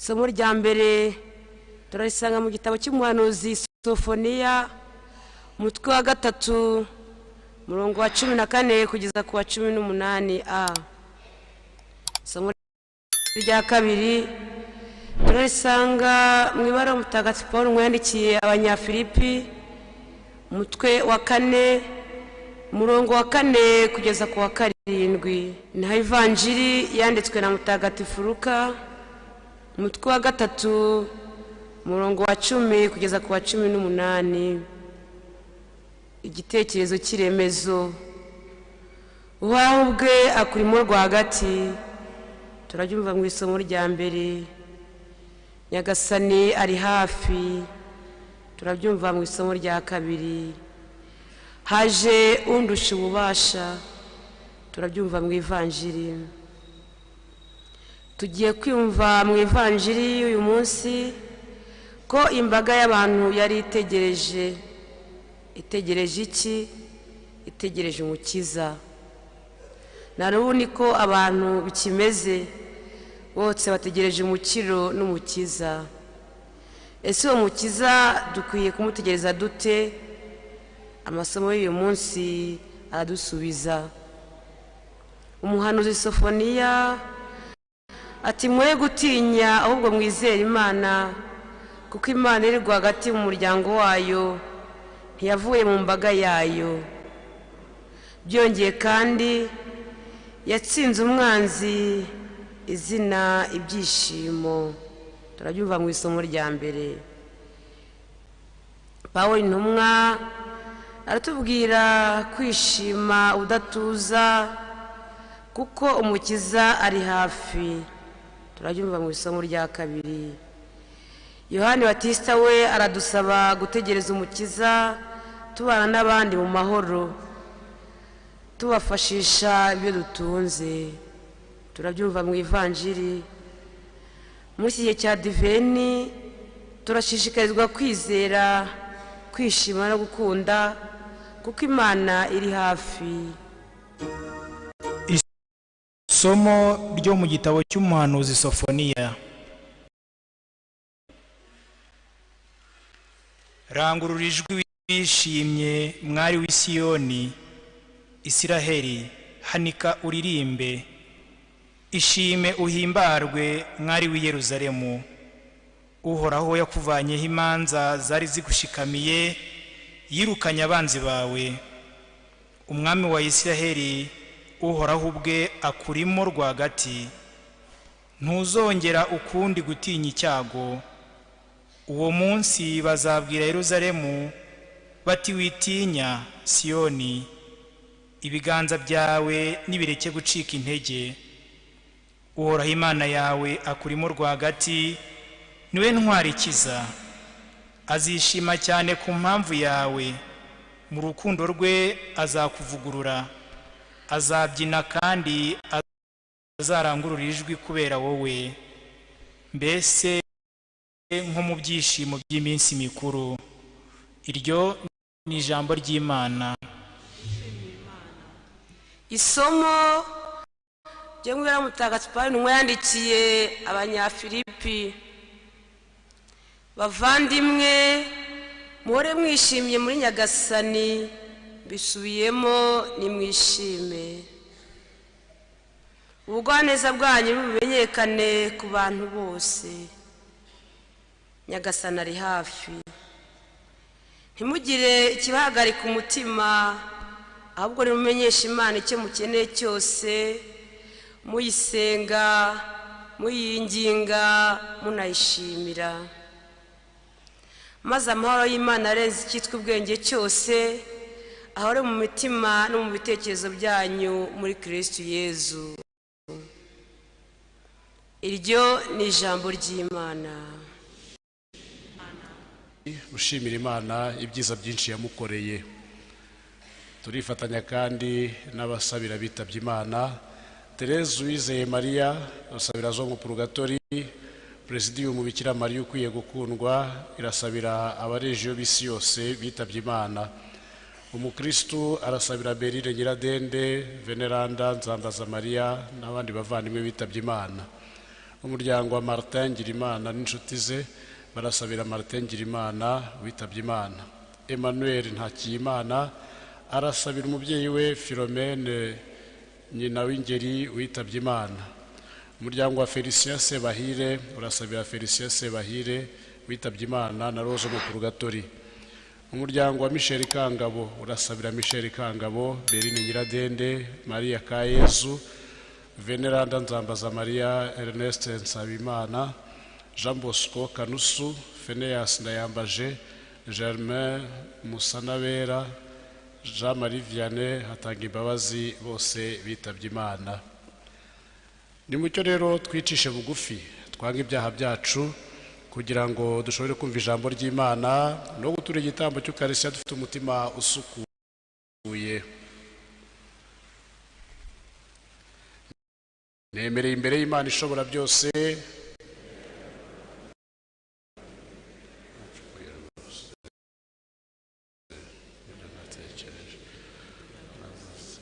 Isomo rya mbere turarisanga mu gitabo cy'umuhanuzi Sofoniya, umutwe wa 3, umurongo wa 14 kugeza ku wa 18 a. Isomo rya kabiri turarisanga mu ibaruwa Mutagatifu Paul yandikiye Abanyafilipi, umutwe wa 4, umurongo wa 4 kugeza ku wa 7. Naho Ivanjiri yanditswe na Mutagatifu Luka, umutwe wa 3, umurongo wa 10 kugeza ku wa 18. Igitekerezo cy'iremezo: Uhoraho ubwe akurimo rwagati. Turabyumva mu isomo rya mbere. Nyagasani ari hafi. Turabyumva mu isomo rya kabiri. Haje undusha ububasha. Turabyumva mu Ivanjiri. Tugiye kwumva mu Ivanjiri uyu munsi ko imbaga y'abantu yari itegereje. Itegereje iki? Itegereje Umukiza. Na n'ubu niko abantu bikimeze, bose bategereje umukiro n'Umukiza. Ese uwo Mukiza dukwiye kumutegereza dute? Amasomo y'uyu munsi aradusubiza. Umuhanuzi Sofoniya ati: mwe gutinya, ahubwo mwizere Imana, kuko Imana iri rwagati mu muryango wayo, ntiyavuye mu mbaga yayo. Byongeye kandi yatsinze umwanzi, izina ibyishimo. Turabyumva mu isomo rya mbere. Pawulo intumwa aratubwira kwishima udatuza, kuko Umukiza ari hafi. Turabyumva mu isomo rya kabiri. Yohani Batista we aradusaba gutegereza Umukiza, tubana n'abandi mu mahoro, tubafashisha ibyo dutunze. Turabyumva mu Ivanjiri. Muri iki gihe cya Diveni turashishikarizwa kwizera, kwishima no gukunda, kuko Imana iri hafi. Isomo ryo mu gitabo cy'umuhanuzi Sofoniya. Rangurura ijwi wishimye, mwari w'i Siyoni, Isiraheli, hanika uririmbe, ishime uhimbarwe, mwari w'i Yeruzalemu. Uhoraho yakuvanyeho imanza zari zigushikamiye, yirukanye abanzi bawe. Umwami wa Isiraheli, Uhoraho ubwe akurimo rwagati. Ntuzongera ukundi gutinya icyago. Uwo munsi bazabwira Yeruzalemu bati: witinya Siyoni, ibiganza byawe nibireke gucika intege. Uhoraho Imana yawe akurimo rwagati, niwe ntwari ikiza. Azishima cyane ku mpamvu yawe, mu rukundo rwe azakuvugurura, azabyina kandi azarangurura ijwi kubera wowe, mbese nko mu byishimo by'iminsi mikuru. Iryo ni ijambo ry'Imana. Isomo ryo mu Mutagatifu Pawulo intumwa yandikiye Abanyafilipi. Bavandimwe, muhore mwishimye muri Nyagasani, bisubiyemo nimwishime. Ubugwaneza bwanyu bumenyekane ku bantu bose. Nyagasani ari hafi. Ntimugire ikibahagarika umutima, ahubwo nimumenyeshe Imana icyo mukeneye cyose, muyisenga, muyinginga, munayishimira. Maze amahoro y'Imana arenze icyitwa ubwenge cyose ahore mu mitima no mu bitekerezo byanyu muri Kristo Yezu. Iryo ni ijambo ry'Imana. Ushimira Imana ibyiza byinshi yamukoreye. Turifatanya kandi n'abasabira bitabye Imana: Therese Uwizeye Mariya arasabira zo mu Purugatori, Presidium Bikira Mariya ukwiye gukundwa irasabira abarejiyo b'isi yose bitabye Imana. Umukristu arasabira Berire Nyiradende, Veneranda Nzambaza Mariya n'abandi bavandimwe bitabye Imana. Umuryango wa Martin Ngirimana n'inshuti ze barasabira Martin Ngirimana witabye Imana. Emmanuel Ntakiyimana arasabira umubyeyi we Philomene nyina w'Ingeri witabye Imana. Umuryango wa Felicien Sebahire urasabira Felicien Sebahire witabye Imana na Rose Mupurugatori. Umuryango wa Michel Kangabo urasabira Michel Kangabo, Berine Nyiradende, Maria Kayezu, Veneranda Nzambaza Maria, Ernest Nsabimana, Jean Bosco Kanusu, Phineas Ndayambaje, Germain Musanabera, Jean Marie Vianney Hatanga Imbabazi, bose bitabye Imana. Nimucyo rero twicishe bugufi, twange ibyaha byacu kugira ngo dushobore kumva ijambo ry'Imana no gutura igitambo cy'Ukarisitiya dufite umutima usukuye. Nemereye imbere y'Imana ishobora byose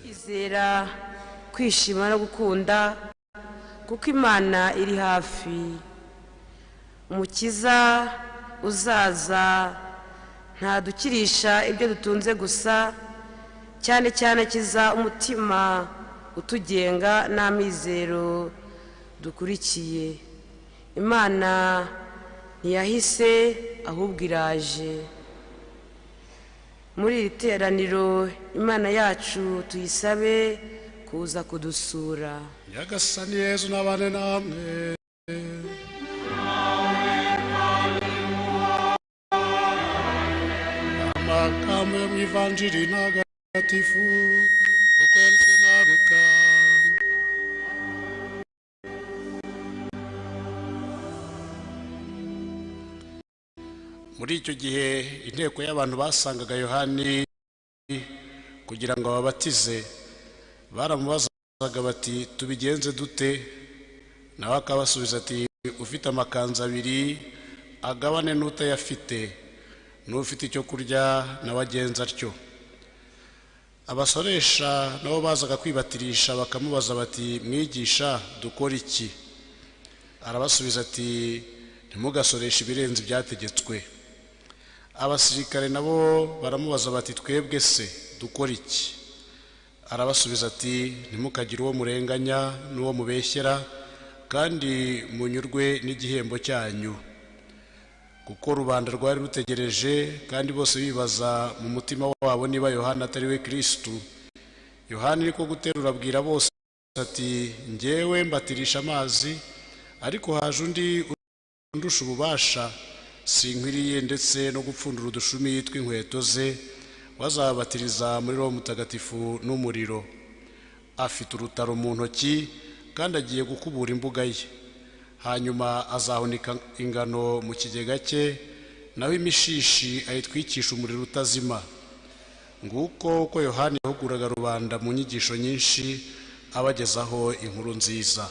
Kwizera, kwishima no gukunda, kuko Imana iri hafi. Umukiza uzaza ntadukirisha ibyo dutunze gusa, cyane cyane akiza umutima utugenga n'amizero dukurikiye. Imana ntiyahise ahubwo iraje. Muri iri teraniro Imana yacu tuyisabe kuza kudusura. Nyagasani Yezu n'abane namwe. Amagambo yo mu Ivanjiri ntagatifu uko yanditswe na Luka. Muri icyo gihe inteko y'abantu basangaga Yohani kugira ngo ababatize, baramubazaga bati tubigenze dute? Nawe akabasubiza ati ufite amakanzu abiri agabane n'utayafite, n'ufite icyo kurya nawe agenza atyo. Abasoresha nabo bazaga kwibatirisha bakamubaza bati mwigisha dukora iki? Arabasubiza ati ntimugasoreshe ibirenze ibyategetswe. Abasirikare nabo baramubaza bati twebwe se dukora iki? Arabasubiza ati ntimukagire uwo murenganya n'uwo mubeshyera, kandi munyurwe n'igihembo cyanyu. Kuko rubanda rwari rutegereje kandi bose bibaza mu mutima wabo niba Yohana atari we Kristo. Yohana niko guterura abwira bose ati njyewe mbatirisha amazi, ariko haje undi undusha ububasha, sinkwiriye ndetse no gupfundura udushumi tw'inkweto ze, wazabatiriza muri Roho Mutagatifu n'umuriro. Afite urutaro mu ntoki kandi agiye gukubura imbuga ye, hanyuma azahunika ingano mu kigega cye, naho imishishi ayitwikisha umuriro utazima. Nguko uko Yohani yahuguraga rubanda mu nyigisho nyinshi, abagezaho inkuru nziza.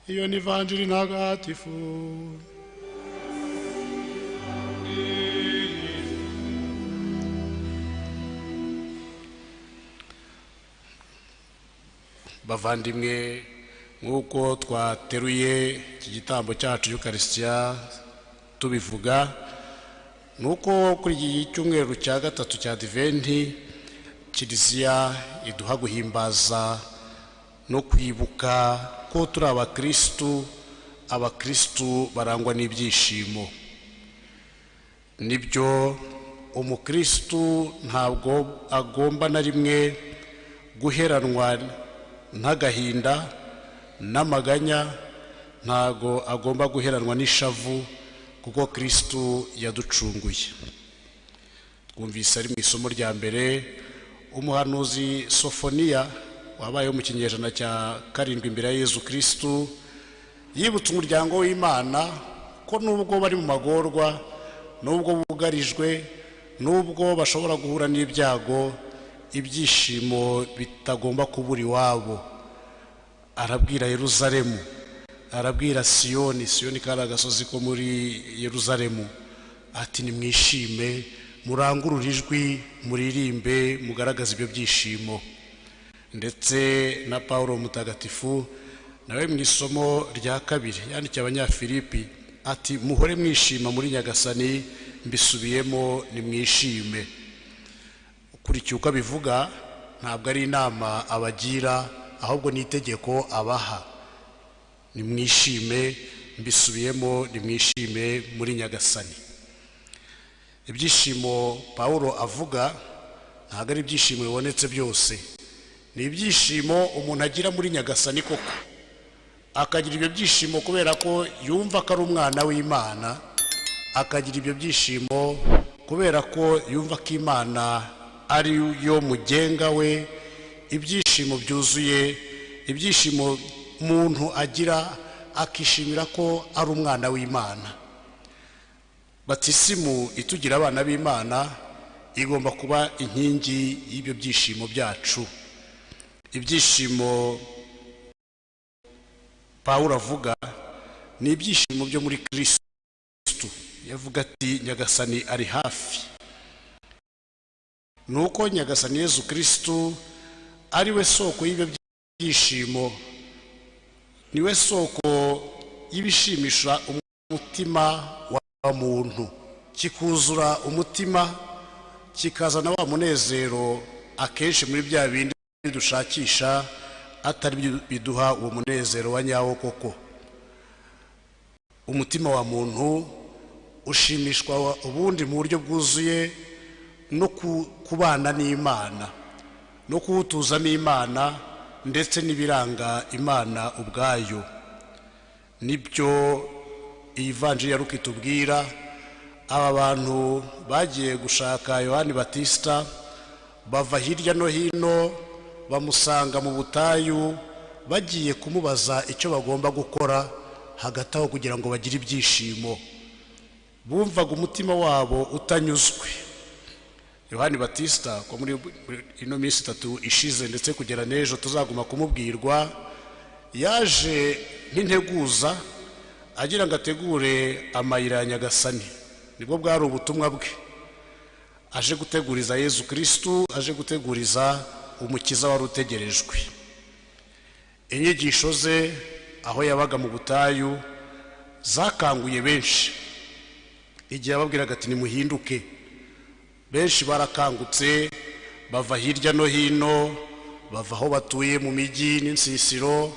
Iyo ni Ivanjiri ntagatifu. Bavandimwe, nk'uko twateruye iki gitambo cyacu y'Ukarisitiya tubivuga, nuko kuri iki cyumweru cya gatatu cya Adventi Kiliziya iduha guhimbaza no kwibuka ko turi abakristu, abakristu barangwa n'ibyishimo. Nibyo, umukristu ntabwo agomba na rimwe guheranwa n'agahinda n'amaganya, ntago agomba guheranwa n'ishavu, kuko Kristu yaducunguye. Twumvise ari mu isomo rya mbere umuhanuzi Sofoniya wabayeho mu kinyejana cya 7 imbere ya Yezu Kristu yibutsa umuryango w'Imana ko nubwo bari mu magorwa, nubwo bugarijwe, nubwo bashobora guhura n'ibyago, ibyishimo bitagomba kubura iwabo. Arabwira Yeruzalemu, arabwira Siyoni, Siyoni kari agasozi ko muri Yeruzalemu, ati nimwishime, murangurure ijwi, muririmbe, mugaragaze ibyo byishimo. Ndetse na Paulo Mutagatifu Nawe mu isomo rya kabiri yandikiye Abanyafilipi ati muhore mwishima muri Nyagasani, mbisubiyemo nimwishime. Ukurikiye uko abivuga ntabwo ari inama abagira, ahubwo ni itegeko abaha. Nimwishime, mbisubiyemo nimwishime muri Nyagasani. Ibyishimo Pawulo avuga ntabwo ari ibyishimo bibonetse byose, ni ibyishimo umuntu agira muri Nyagasani koko, akagira ibyo byishimo kubera ko yumva ko ari umwana w'Imana, akagira ibyo byishimo kubera ko yumva ko Imana ari yo mugenga we. Ibyishimo byuzuye, ibyishimo umuntu agira akishimira ko ari umwana w'Imana. Batisimu itugira abana b'Imana igomba kuba inkingi y'ibyo byishimo byacu. Ibyishimo Pawulo avuga ni ibyishimo byo muri Kristo. Yavuga ati Nyagasani ari hafi. Nuko Nyagasani Yezu Kristo ari we soko y'ibyo byishimo, niwe soko y'ibishimisha umutima wa muntu, kikuzura umutima, kikazana wa munezero akenshi muri bya bindi dushakisha atari biduha uwo munezero wa nyawo koko. Umutima wa muntu ushimishwa ubundi mu buryo bwuzuye no kubana n'Imana, no kuwutuzamo Imana ndetse n'ibiranga Imana ubwayo. Nibyo iyi vanjiri ya Luka itubwira. Aba bantu bagiye gushaka Yohani Batista bava hirya no hino bamusanga mu butayu, bagiye kumubaza icyo bagomba gukora hagati aho kugira ngo bagire ibyishimo. Bumvaga umutima wabo utanyuzwe. Yohani Batista ko muri ino minsi itatu ishize ndetse kugera n'ejo tuzaguma kumubwirwa, yaje nk'integuza agira ngo ategure amayira ya Nyagasani. Nibwo bwari ubutumwa bwe, aje guteguriza Yezu Kristo, aje guteguriza umukiza wari utegerejwe. Inyigisho ze aho yabaga mu butayu zakanguye benshi. Igihe yababwiraga ati nimuhinduke, benshi barakangutse bava hirya no hino, bava aho batuye mu mijyi n'insisiro,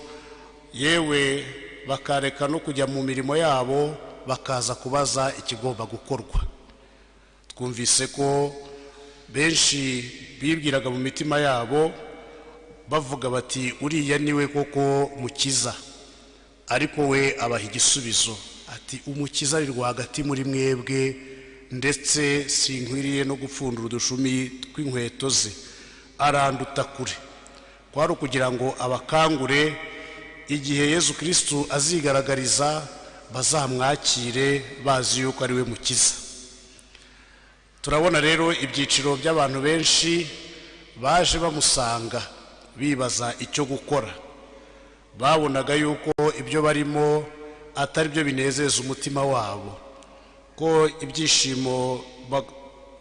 yewe bakareka no kujya mu mirimo yabo bakaza kubaza ikigomba gukorwa. Twumvise ko benshi bibwiraga mu mitima yabo bavuga bati uriya niwe koko mukiza, ariko we abaha igisubizo ati umukiza ari rwagati muri mwebwe, ndetse sinkwiriye no gupfundura udushumi tw'inkweto ze, aranduta kure. Kwari ukugira ngo abakangure igihe Yezu Kristo azigaragariza bazamwakire bazi yuko ari we mukiza. Turabona rero ibyiciro by'abantu benshi baje bamusanga bibaza icyo gukora. Babonaga yuko ibyo barimo atari byo binezeza umutima wabo, ko ibyishimo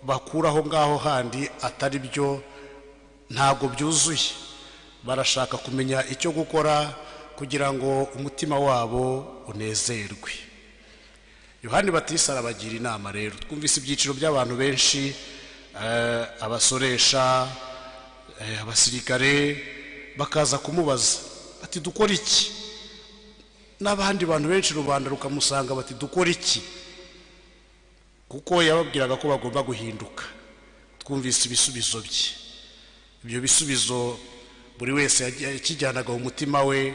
bakuraho ngaho handi atari byo, ntabwo byuzuye. Barashaka kumenya icyo gukora kugira ngo umutima wabo unezerwe. Yohani Batista arabagira inama rero. Twumvise ibyiciro by'abantu benshi, abasoresha, abasirikare, bakaza kumubaza ati dukora iki? N'abandi bantu benshi rubanda rukamusanga bati dukora iki? Kuko yababwiraga ko bagomba guhinduka. Twumvise ibisubizo bye. Ibyo bisubizo buri wese yakijyanaga mu mutima we,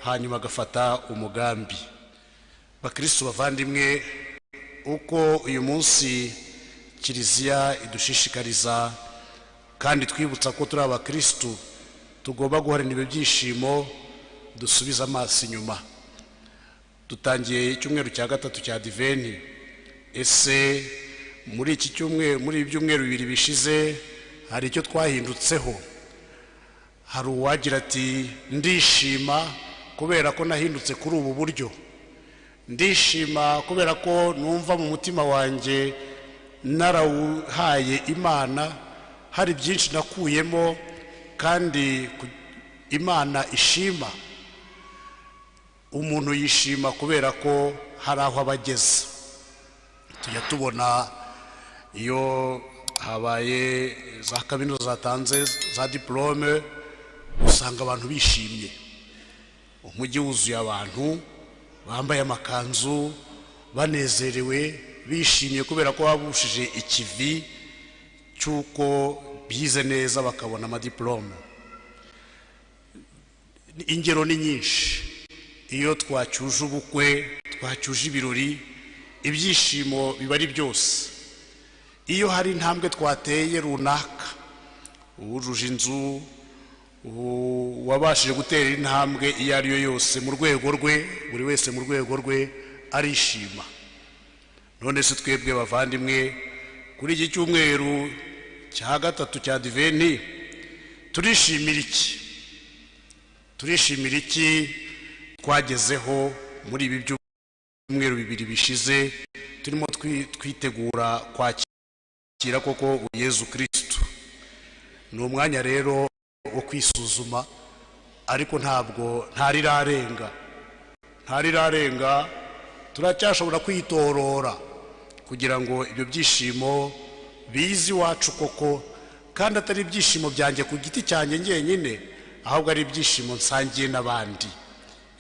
hanyuma agafata umugambi. Bakristo bavandimwe, uko uyu munsi Kiliziya idushishikariza kandi twibutsa ko turi abakristo, tugomba guharanira ibyo byishimo, dusubiza amaso inyuma. Dutangiye icyumweru cya gatatu cya Adventi. Ese muri iki cyumweru, muri ibyumweru bibiri bishize, hari icyo twahindutseho? Hari uwagira ati ndishima kubera ko nahindutse kuri ubu buryo, ndishima kubera ko numva mu mutima wanjye narawuhaye Imana, hari byinshi nakuyemo kandi Imana ishima. Umuntu yishima kubera ko hari aho aba ageze. Tujya tubona iyo habaye za kaminuza zatanze za diporome, usanga abantu bishimye, umujyi wuzuye abantu bambaye amakanzu, banezerewe, bishimye kubera ko babushije ikivi cy'uko bize neza bakabona amadiporome. Ingero ni nyinshi. Iyo twacyuje ubukwe, twacyuje ibirori, ibyishimo biba ari byose. Iyo hari intambwe twateye runaka, uwujuje inzu, wabashije gutera intambwe iyo ari yo yose mu rwego rwe, buri wese mu rwego rwe arishima. None se twebwe bavandimwe, kuri iki cyumweru cya gatatu cya Adiventi, turishimira iki? Turishimira iki twagezeho muri ibi byumweru 2 bishize turimo twitegura kwakira koko Yezu Kristu? Ni umwanya rero wo kwisuzuma, ariko ntabwo ntarirarenga, turacyashobora kwitorora kugira ngo ibyo byishimo bize iwacu koko, kandi atari ibyishimo byanjye ku giti cyanjye njyenyine, ahubwo ari ibyishimo nsangiye n'abandi.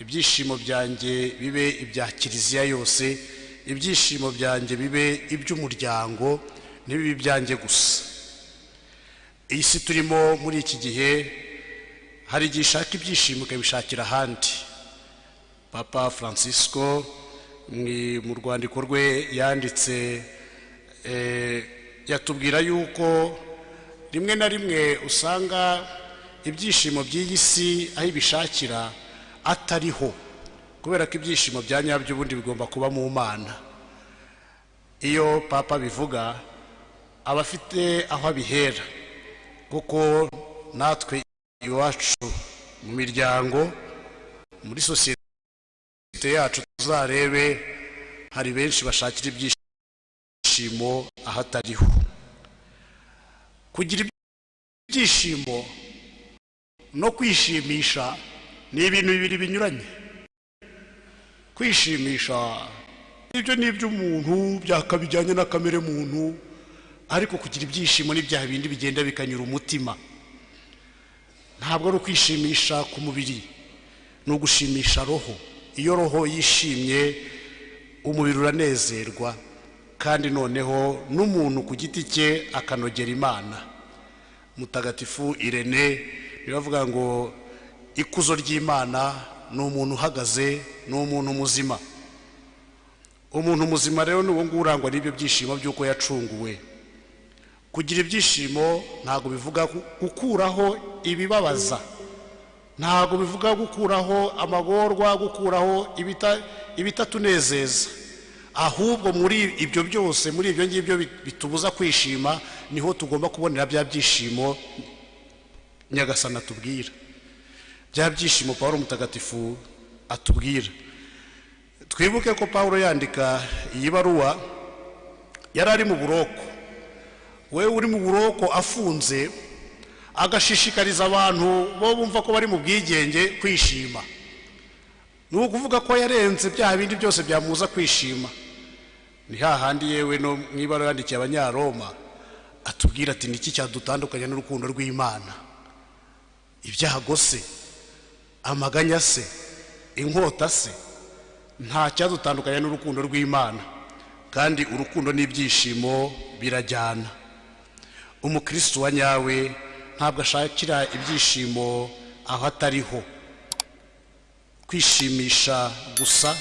Ibyishimo byanjye bibe ibya kiliziya yose, ibyishimo byanjye bibe iby'umuryango, ntibibe ibyanjye gusa. Iyi si turimo muri iki gihe hari igihe ishaka ibyishimo ikabishakira ahandi. Papa Francisco mu rwandiko rwe yanditse yatubwira yuko rimwe na rimwe usanga ibyishimo by'iyi si aho ibishakira atariho, kubera ko ibyishimo bya nyabyo ubundi bigomba kuba mu Mana. Iyo Papa bivuga aba afite aho abihera, kuko natwe iwacu mu miryango, muri sosiyete yacu, tuzarebe hari benshi bashakira ibyishimo ahatariho. Kugira ibyishimo no kwishimisha ni ibintu bibiri binyuranye. Kwishimisha ibyo ni iby'umuntu, byakabijyanye na kamere muntu, ariko kugira ibyishimo ni bya bindi bigenda bikanyura umutima. Ntabwo ari ukwishimisha ku mubiri, ni ugushimisha roho. Iyo roho yishimye umubiri uranezerwa, kandi noneho n'umuntu ku giti cye akanogera Imana. Mutagatifu Irene niwe avuga ngo ikuzo ry'Imana ni umuntu uhagaze, ni umuntu muzima. Umuntu muzima rero ni uwo nguwo urangwa n'ibyo byishimo by'uko yacunguwe. Kugira ibyishimo ntabwo bivuga gukuraho ibibabaza, ntabwo bivuga gukuraho amagorwa, gukuraho ibitatunezeza, ahubwo muri ibyo byose, muri ibyo ngibyo bitubuza kwishima, niho tugomba kubonera bya byishimo Nyagasani atubwira, bya byishimo Pawulo Mutagatifu atubwira. Twibuke ko Pawulo yandika iyi baruwa yari ari mu buroko. We uri mu buroko afunze, agashishikariza abantu bo bumva ko bari mu bwigenge kwishima. Ni ukuvuga ko yarenze bya bindi byose byamuza kwishima. Ni hahandi yewe no mu ibaruwa yandikiye Abanyaroma atubwira ati niki cyadutandukanya n'urukundo rw'Imana? Ibyago se, amaganya se, inkota se, nta cyadutandukanya n'urukundo rw'Imana. Kandi urukundo n'ibyishimo birajyana. Umukristo wa nyawe ntabwo ashakira ibyishimo aho atariho. Kwishimisha gusa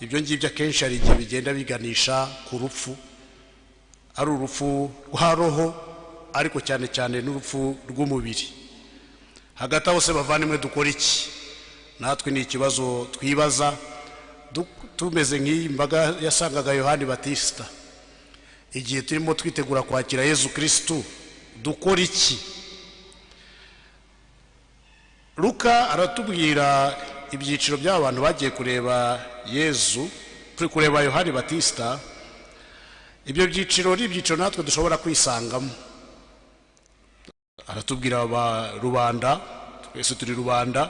ibyo ngibyo akenshi hari igihe bigenda biganisha ku rupfu, ari urupfu rwa roho, ariko cyane cyane n'urupfu rw'umubiri. Hagati aho se bavandimwe, dukora iki? Natwe ni ikibazo twibaza, tumeze nk'iyi mbaga yasangaga Yohani Batista. Igihe turimo twitegura kwakira Yezu Kristu, dukora iki? Luka aratubwira ibyiciro by'abantu bagiye kureba Yezu, kureba Yohani Batista. Ibyo byiciro ni ibyiciro natwe dushobora kwisangamo. Aratubwira aba rubanda, twese turi rubanda.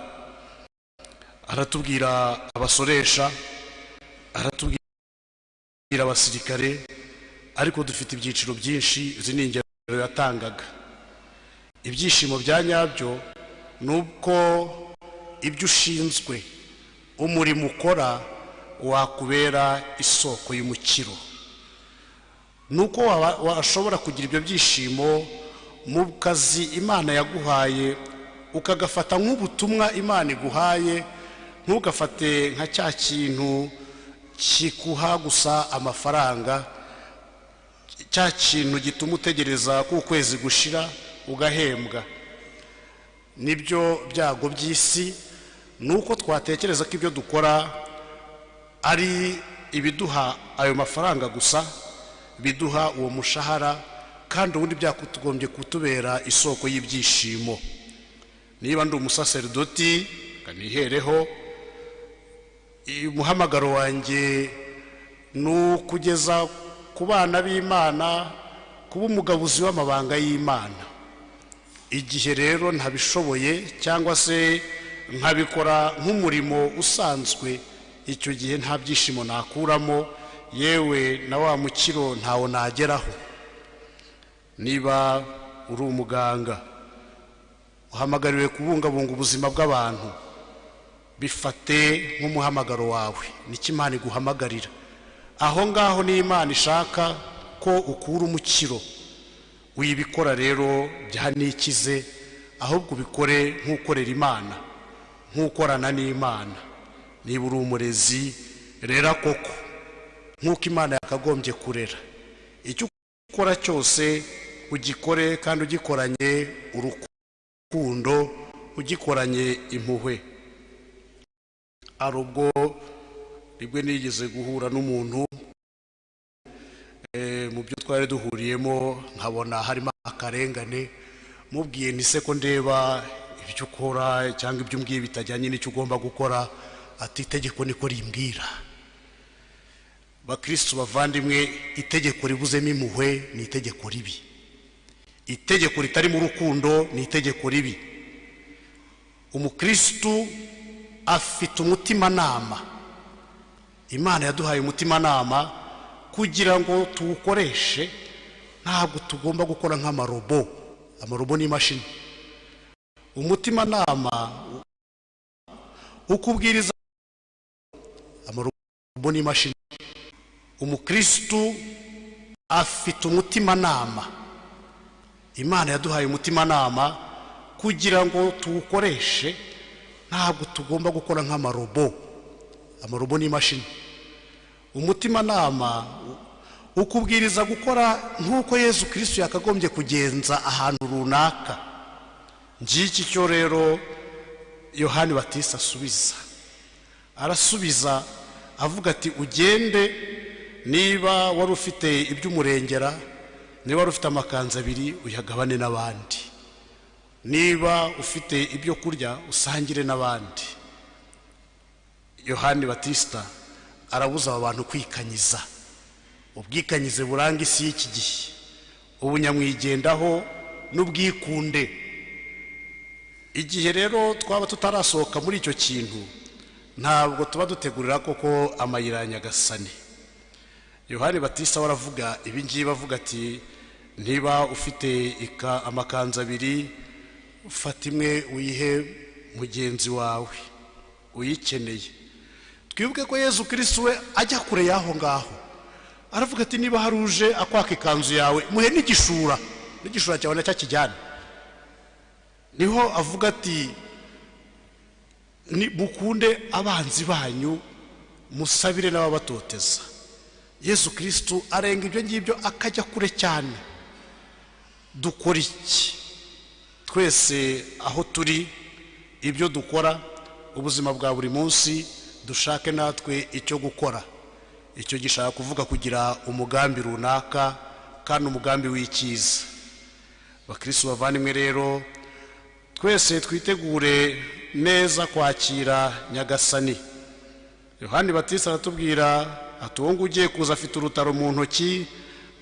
Aratubwira abasoresha, aratubwira abasirikare, ariko dufite ibyiciro byinshi. Izi ni ingero yatangaga. Ibyishimo bya nyabyo ni uko ibyo ushinzwe, umurimo ukora, wakubera isoko y'umukiro, ni uko washobora kugira ibyo byishimo mu kazi Imana yaguhaye, ukagafata nk'ubutumwa Imana iguhaye, ntugafate nka cya kintu kikuha gusa amafaranga, cya kintu gituma utegereza ko ukwezi gushira ugahembwa. Nibyo byago by'isi, ni uko twatekereza ko ibyo dukora ari ibiduha ayo mafaranga gusa, biduha uwo mushahara, kandi ubundi byakagombye kutubera isoko y'ibyishimo. Niba ndi umusaseridoti, kanihereho, umuhamagaro wanjye ni ukugeza ku bana b'Imana, kuba umugabuzi w'amabanga y'Imana. Igihe rero ntabishoboye cyangwa se nkabikora nk'umurimo usanzwe, icyo gihe nta byishimo nakuramo, yewe na wa mukiro ntawo nageraho. Niba uri umuganga uhamagariwe kubungabunga ubuzima bw'abantu, bifate nk'umuhamagaro wawe, nicyo Imana iguhamagarira. Aho ngaho ni Imana ishaka ko ukura umukiro. Wibikora rero byanikize, ahubwo ubikore nk'ukorera Imana, nk'ukorana n'Imana. Niba uri umurezi, rera koko nk'uko Imana yakagombye kurera. Icyo ukora cyose ugikore kandi ugikoranye urukundo, ugikoranye impuhwe. Hari ubwo rimwe nigeze guhura n'umuntu mu byo twari duhuriyemo, nkabona harimo akarengane. Mubwiye nti se ko ndeba ibyo ukora cyangwa ibyo umbwiye bitajyanye n'icyo ugomba gukora, ati itegeko niko rimbwira. Bakristu bavandimwe, itegeko ribuzemo impuhwe ni itegeko ribi, itegeko ritarimo urukundo ni itegeko ribi. Umukristu afite umutimanama. Imana yaduhaye umutimanama kugira ngo tuwukoreshe. Ntabwo tugomba gukora nk'amarobo. Amarobo ni imashini. Umutimanama ukubwiriza, amarobo ni imashini. Umukristu afite umutimanama. Imana yaduhaye umutimanama kugira ngo tuwukoreshe. Ntabwo tugomba gukora nk'amarobo. Amarobo ni imashini. Umutimanama ukubwiriza gukora nk'uko Yezu Kristu yakagombye kugenza ahantu runaka. Ngiki cyo rero Yohani Batista asubiza. Arasubiza avuga ati ugende, niba wari ufite iby'umurengera, niba wari ufite amakanzu abiri, uyagabane n'abandi, niba ufite ibyo kurya usangire n'abandi. Yohani Batista arabuza aba bantu kwikanyiza, ubwikanyize buranga isi y'iki gihe, ubunyamwigendaho n'ubwikunde. Igihe rero twaba tutarasohoka muri icyo kintu, ntabwo tuba dutegurira koko amayira ya Nyagasani. Yohani Batista we aravuga ibi ngibi, avuga ati niba ufite amakanzu abiri, fata imwe uyihe mugenzi wawe uyikeneye. Twibuke ko Yezu Kristu we ajya kure y'aho ngaho, aravuga ati niba hari uje akwaka ikanzu yawe, muhe n'igishura, n'igishura cyawe nacyo akijyane. Niho avuga ati mukunde abanzi banyu, musabire n'ababatoteza. Yezu Kristu arenga ibyo ngibyo akajya kure cyane. Dukora iki twese aho turi, ibyo dukora ubuzima bwa buri munsi, dushake natwe icyo gukora. Icyo gishaka kuvuga kugira umugambi runaka, kandi umugambi w'icyiza. Bakristu bavandimwe rero, twese twitegure neza kwakira Nyagasani. Yohani Batista aratubwira ati uwo ugiye kuza afite urutaro mu ntoki,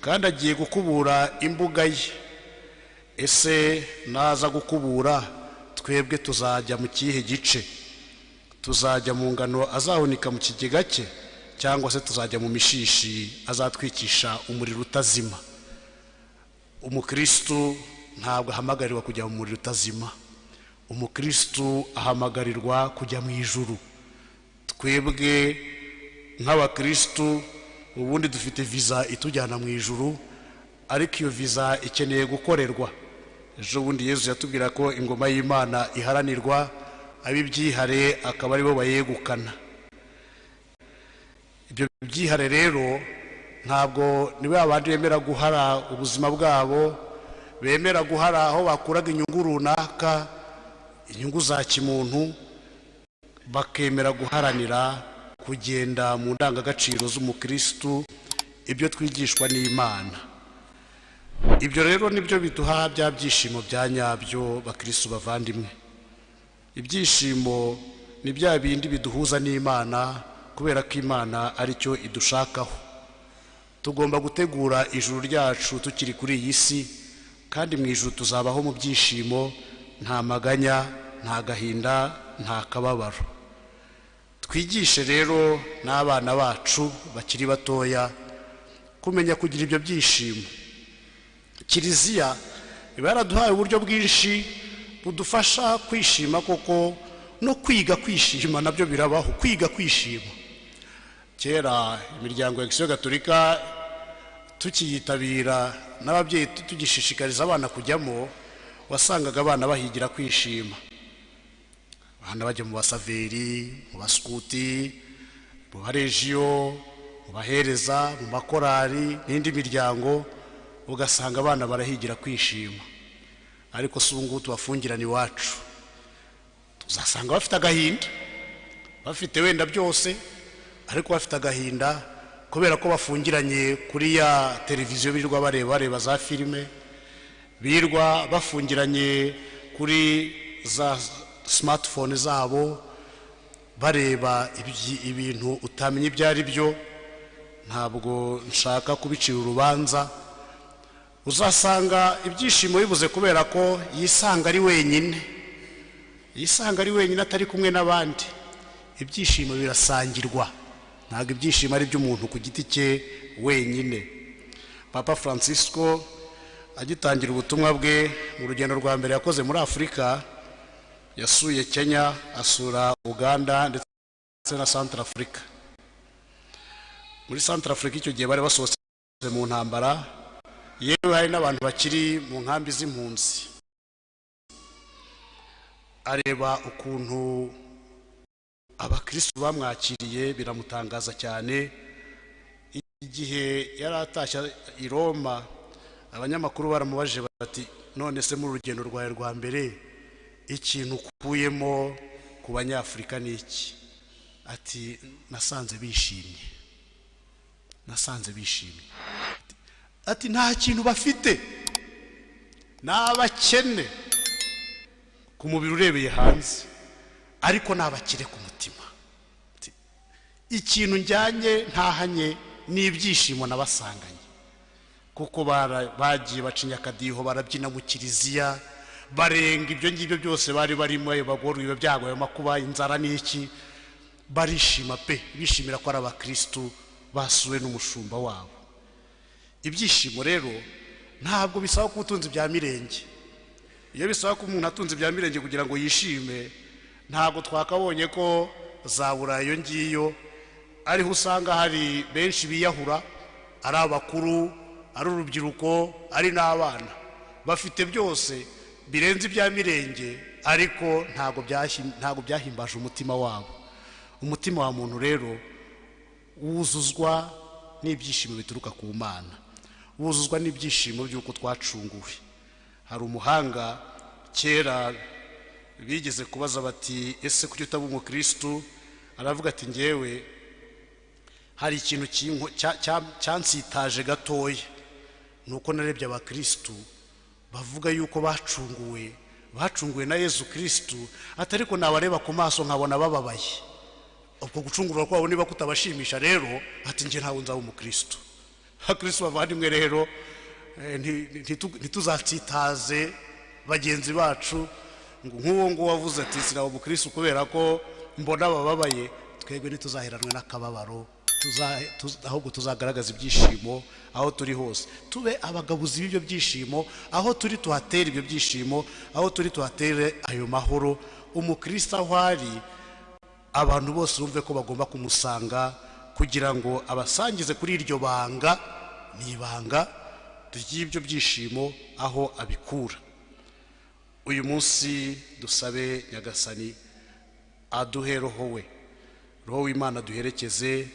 kandi agiye gukubura imbuga ye. Ese naza gukubura, twebwe tuzajya mu kihe gice? Tuzajya mu ngano azahunika mu kigega cye, cyangwa se tuzajya mu mishishi azatwikisha umuriro utazima? Umukristu ntabwo ahamagarirwa kujya mu muriro utazima, umukristu ahamagarirwa kujya mu ijuru. Twebwe nk'abakristu ubundi dufite viza itujyana mu ijuru, ariko iyo viza ikeneye gukorerwa. Ejo bundi Yezu yatubwira ko ingoma y'Imana iharanirwa, ab'ibyihare akaba aribo bayegukana. Ibyo byihare rero ntabwo ni ba bandi bemera guhara ubuzima bwabo, bemera guhara aho bakuraga inyungu runaka, inyungu za kimuntu, bakemera guharanira kugenda mu ndangagaciro z'umukristu, ibyo twigishwa n'Imana. Ibyo rero nibyo biduha bya byishimo bya nyabyo. Bakristu bavandimwe, ibyishimo ni bya bindi biduhuza n'Imana, kubera ko Imana aricyo idushakaho. Tugomba gutegura ijuru ryacu tukiri kuri iyi si, kandi mu ijuru tuzabaho mu byishimo, nta maganya, nta gahinda, nta kababaro. Twigishe rero n'abana bacu bakiri batoya kumenya kugira ibyo byishimo. Kiliziya iba yaraduhaye uburyo bwinshi budufasha kwishima koko, no kwiga kwishima nabyo birabaho, kwiga kwishima. Kera imiryango ya Kiliziya Gatolika tukiyitabira n'ababyeyi tugishishikariza abana kujyamo, wasangaga abana bahigira kwishima. Abana bajya mu basaveri, mu baskuti, mu barejiyo, mu bahereza, mu makorari n'indi miryango, ugasanga abana barahigira kwishima. Ariko si ubu ngubu tubafungirana iwacu, tuzasanga bafite agahinda, bafite wenda byose, ariko bafite agahinda kubera ko bafungiranye kuri ya televiziyo birirwa bareba za filime, birirwa bafungiranye kuri za smartphone zabo bareba ibintu utamenya ibyo ari byo. Ntabwo nshaka kubicira urubanza. Uzasanga ibyishimo bibuze kubera ko yisanga ari wenyine, yisanga ari wenyine atari kumwe n'abandi. Ibyishimo birasangirwa, ntabwo ibyishimo ari iby'umuntu ku giti cye wenyine. Papa Francisco agitangira ubutumwa bwe mu rugendo rwa mbere yakoze muri Afurika, yasuye Kenya, asura Uganda ndetse na Centrafrica. Muri Centrafrica icyo gihe bari basohotse mu ntambara, yewe hari n'abantu bakiri mu nkambi z'impunzi. Areba ukuntu abakristu bamwakiriye biramutangaza cyane. Igihe yari atashye i Roma, abanyamakuru baramubajije bati: none se muri urugendo rwawe rwa mbere ikintu ukuyemo ku banyafurika ni iki? Ati: nasanze bishimye, nasanze bishimye. Ati: nta kintu bafite, ni abakene ku mubiri urebeye hanze, ariko ni abakire ku mutima. Ikintu njyanye ntahanye ni ibyishimo nabasanganye, kuko bagiye bacinya akadiho, barabyina mu kiliziya, barenga ibyo ngibyo byose bari barimo, bagorwa ibyago, ayo makuba, inzara n'iki, barishima pe, bishimira ko ari abakristu basuwe n'umushumba wabo. Ibyishimo rero ntabwo bisaba ko utunze ibya mirenge. Iyo bisaba ko umuntu atunze ibya mirenge kugira ngo yishime, ntabwo twakabonye ko za Burayi iyo ngiyo ariho usanga hari benshi biyahura, ari abakuru, ari urubyiruko, ari n'abana, bafite byose birenze ibya mirenge, ariko ntabwo byahimbaje umutima wabo. Umutima wa muntu rero wuzuzwa n'ibyishimo bituruka ku Mana, wuzuzwa n'ibyishimo by'uko twacunguwe. Hari umuhanga kera bigeze kubaza bati: ese kuki utaba umukristu? Aravuga ati: ngewe hari ikintu cyansitaje gatoya, nuko narebye abakristu bavuga yuko bacunguwe, bacunguwe na Yezu Kristu, ati ariko nabareba ku maso nkabona bababaye. Ubwo gucungurwa kwabo niba kutabashimisha rero, ati nge ntabwo nzaba umukristu. Abakristu bavandimwe rero, ntituzatsitaze bagenzi bacu ngo nk'uwo nguwo wavuze ati sinaba umukristu kubera ko Mbona bababaye, twebwe ntituzaheranwe n'akababaro, ahubwo tuzagaragaza ibyishimo aho turi hose, tube abagabuzi b'ibyo byishimo aho turi, tuhatere ibyo byishimo aho turi, tuhatere ayo mahoro. Umukristo aho ari, abantu bose bumve ko bagomba kumusanga kugira ngo abasangize kuri iryo banga, ni ibanga ry'ibyo byishimo aho abikura. Uyu munsi dusabe Nyagasani aduhe roho we, roho w'Imana duherekeze,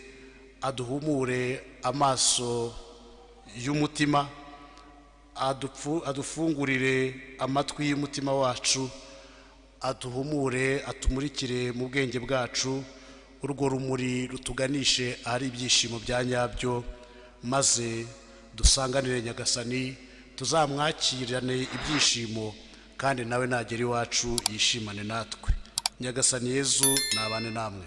aduhumure amaso y'umutima, adufungurire amatwi y'umutima wacu, aduhumure, atumurikire mu bwenge bwacu, urwo rumuri rutuganishe ahari ibyishimo bya nyabyo, maze dusanganire Nyagasani, tuzamwakirane ibyishimo, kandi nawe nagera iwacu yishimane natwe. Nyagasani Yezu nabane namwe.